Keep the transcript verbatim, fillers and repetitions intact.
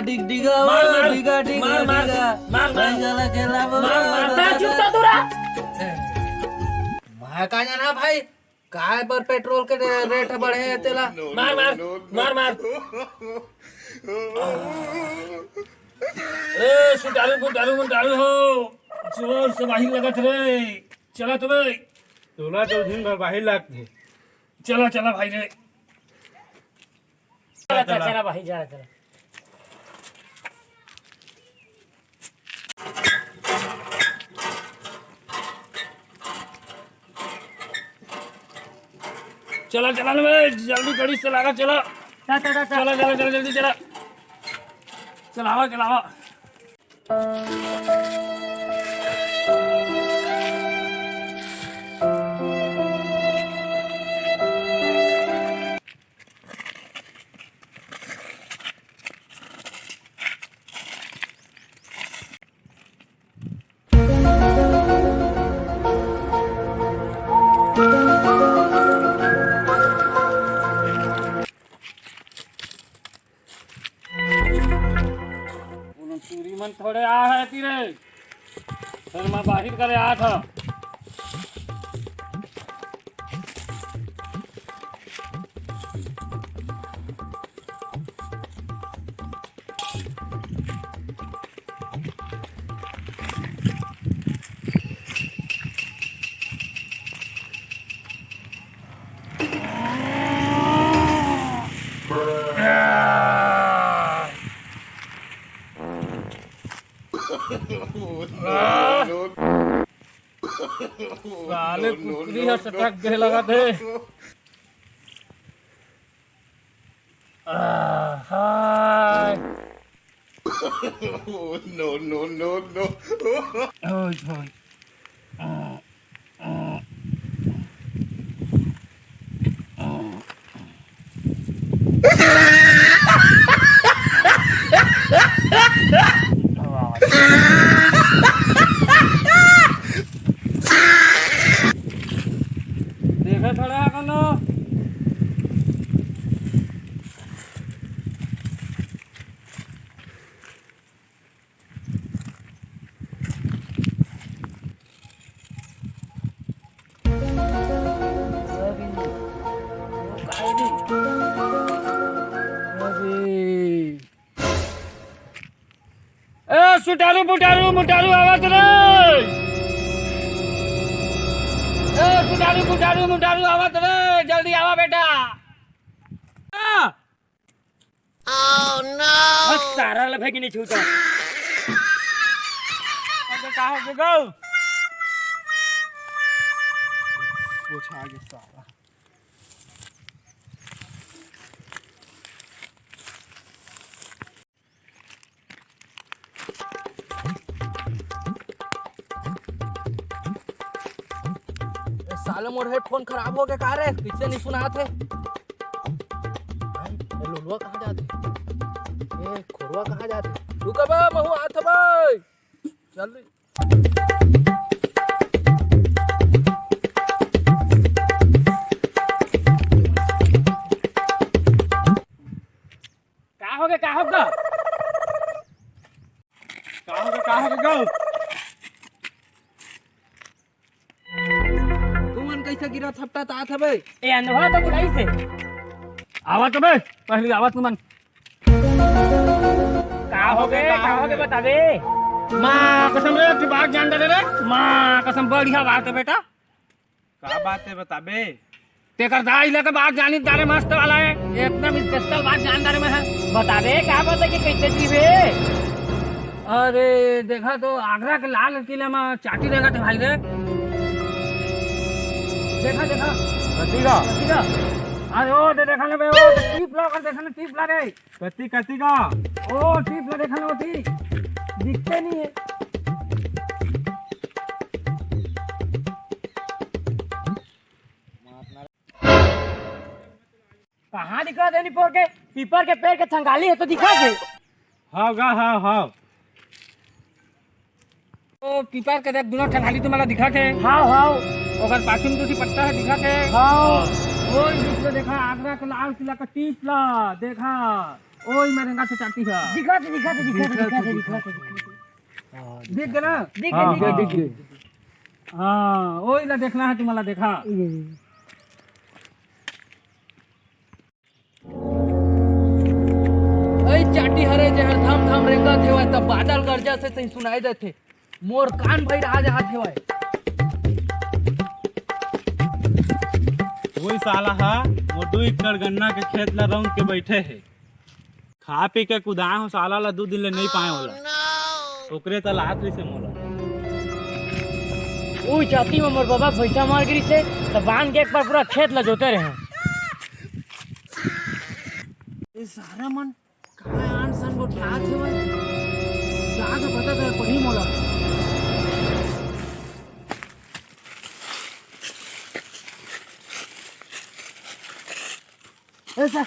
डिग डिगा, मार, मार, डिगा, डिगा, मार, मार, डिगा। मार, मार। भाई, साला खेला, मार, मार। बे, चुप तो तू रहा। मैं का जाना भाई, काय बर पेट्रोल के रे-, रेट बढ़े हे तेला? मार, मार, मार, मार। ए, सुटारू, मुटारू, मुटारू हो, जोर से बाहिर लगत रे। चला तो बे। तोला तो दिन भर बाहिर लगथे। चला, चला भाई रे। चला, चला, चला। चला भाई, चला, चला। चला, चला ना बे, जल्दी गाड़ी चला, चला। चला, चला, चला। चला, चला, चला, जल्दी चला। चलावा, चलावा। कोनो टूरी मन थोड़े आ हे तीरे, फेर मैं बाहिर करे आत हंव। साले कुकरी ह सटक गे लगत हे। आहाय। No, no, no, no। ओए, ओए। देखा थोड़ा कोनो। ए, सुटारू, पुटारू, मुटारू आवत रे। ए, सुटारू, पुटारू, मुटारू आवत रे। जल्दी आवा बेटा। आ! बस सारा ल फेंक नहीं छूटा। अबे का हो गे गो? पोछा आगे सारा। ए, साले मोर हेडफोन खराब हो गे का रे? कइसे नहीं सुनात हे? भाई, ए लोलुआ कहाँ जात हे? ए खोरवा कहाँ जात हे? रुक बे, महू आत हे बे। चल रे। का हो गे, का हो गे? का हो गे, का हो गे गो? तुमन कइसे गिरत हपटत आत हवे? ए अंधवा तो बुलाइस हे। आवत हवे, पहली आवत तुमन। का हो गे, का हो गे बताबे? माँ कसम रे, तू बात जान डरे रे। माँ कसम, बढ़िया बात हे बेटा। का बात हे बताबे? तेकर दाई लगे बात जानी डारे मस्त वाला हे, एकदम स्पेशल बात जान डारे में हे। बताबे का बात हे कि कइसे जीवे? अरे देखा तो आगरा के लाल किला में चाटी देखा थे भाई रे। देखा, देखा। कथी का? कथी का? अरे ओ दे देखा ना बे, ओ दे टीप ला, ओकर देखा ना टीप ला रे। कथी, कथी का? ओ टीप ला देखा ना ओती। दिखते नहीं हे। कहाँ दिखत हे नी पोर के? पीपर के पेड़ के थंगाली हे तो दिखत हे। हाव गा, हाव, हाव। ओ पीपर के देख, दुनो थंगाली तुम्हारा दिखत हे। हाव, हाव। ओकर पाछू में दूसरी पत्ता हे, दिखत हे। हाव। ओ बीच में देखा, आगरा के लाल किला का टीप ला, देखा। ओई में रेंगथे चाटी ह। दिखत हे, दिखत हे, दिखत हे, दिखत हे, दिखत हे, दिखत हे। दिख गे ना? दिख गे, हाँ, दिख गे, हाँ। दिख गे। हाँ, ओई ला देखना हे तुम्हारा, देखा। अई चाटी हरे, जेहर धाम धाम रेंगत हेवय, तब बादल गरजत हे, तहीं सुनाई देथे। मोर कान भइर आ जात हेवय। ओई साला हा मोर दू एकड़ गन्ना के खेत ला रौंद के बइठे हे। खा पी के कुदाए हों, साला ला दू दिन ले नइ पाए ओला। ओकरे त लात रहिसे मोला। ओई चाटी म मोर बबा के भइसा मर गिरिसे, त बांध के एक बार पूरा खेत ला जोते रहेंव। ए सारा मन कहाँ आन सन गोठियात हेवय? जाके पता करे पड़ही मोला। ए सर,